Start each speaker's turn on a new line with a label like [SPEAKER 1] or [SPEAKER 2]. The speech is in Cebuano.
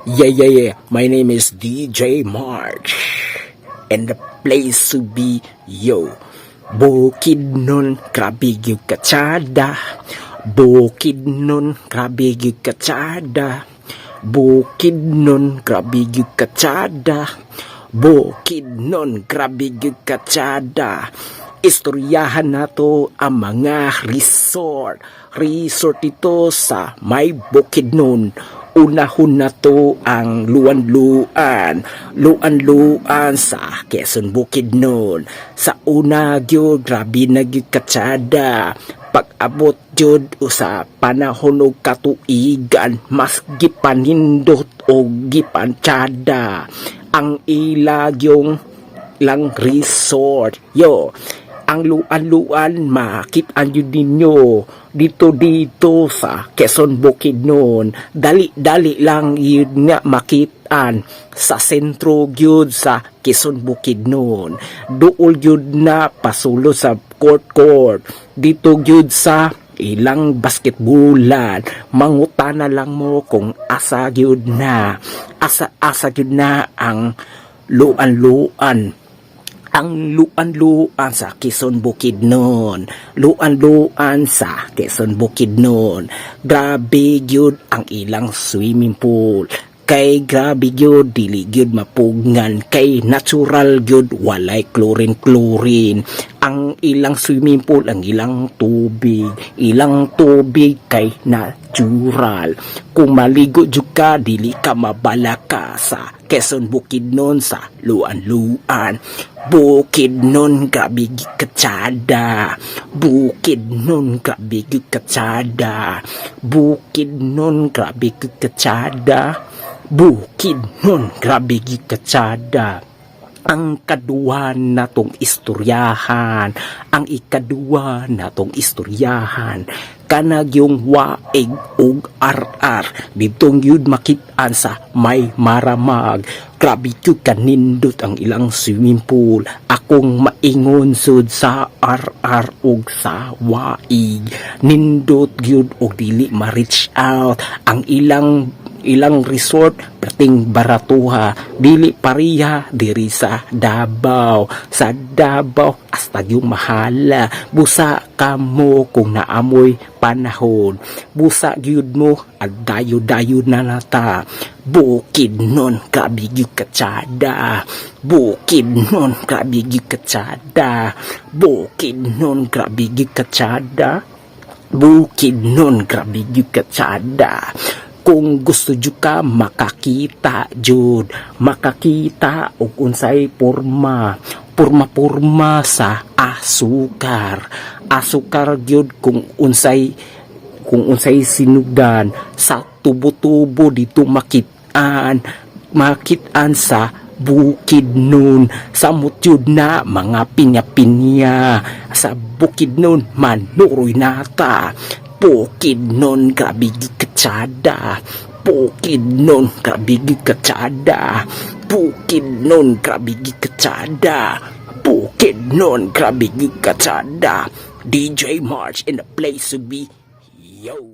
[SPEAKER 1] Yeah. My name is DJ March. And the place to be, yo. Bukidnon, grabe gyud katsada. Bukidnon, grabe gyud katsada. Bukidnon, grabe gyud katsada. Bukidnon, grabe gyud katsada. Istoryahan nato ang mga resort. Resort ito sa may Bukidnon. Unahon na to ang Luan-Luan. Luan-Luan sa Quezon, Bukidnon. Sa una gyud, grabe na gyud katsada. Pag-abot gyud sa panahon og katuigan, mas gipanindot og gipantsada ang ila yung lang resort. Yo, ang Luan-Luan, makit-an yun ninyo dito dito sa Quezon, Bukidnon. Dali-dali lang yun nga makitaan sa sentro gyud sa Quezon, Bukidnon. Duol gyud na pasulo sa court court. Dito gyud sa ilang basketballan. Mangutana lang mo kung asa gyud na. Asa-asa gyud na ang Luan-Luan, ang Luan-Luan sa Quezon, Bukidnon. Luan-Luan sa Quezon, Bukidnon. Grabe gyud ang ilang swimming pool. Kay grabe gyud, dili gyud mapugngan kay natural gyud, walay chlorine chlorine. Ang ilang swimming pool, ang ilang tubig kay natural. Kung maligo jud ka, dili ka mabalaka sa Quezon, Bukidnon, sa Luan-Luan. Bukidnon, grabe gyud katsada. Bukidnon, grabe gyud katsada. Bukidnon, grabe gyud katsada. Bukidnon, grabe gyud katsada. Ang kaduha natong istoryahan, ang ikaduha natong istoryahan, kanang yung Waig ug RR, ditong yun makitaan sa may Maramag. Grabe gyud kanindot ang ilang swimming pool. Akong maingon sud sa RR ug sa Waig. Nindot gyud og dili ma-reach out ang ilang ilang resort, perting baratuha, dili pareha diri sa Davao. Sa Davao, hasta yung mahala. Busa kamo kung naamoy panahon, busa gyud mo at dayo-dayo na nata. Bukidnon, grabe gyud katsada. Bukidnon, grabe gyud katsada. Bukidnon, grabe gyud katsada. Bukidnon, grabe gyud katsada. Kung gusto jud ka makakita jud, makakita og unsay porma, porma-porma sa asukar. Asukar gyud kung unsay sinugdan sa tubo-tubo dito makitaan, makitaan sa Bukidnon. Samot yun na mga pinya-pinya sa Bukidnon, manuroy nata. Bukidnon, grabe gyud katsada. Bukidnon, grabe gyud katsada. Bukidnon, grabe gyud katsada. Bukidnon, grabe gyud katsada. DJ March in the place to be, yo.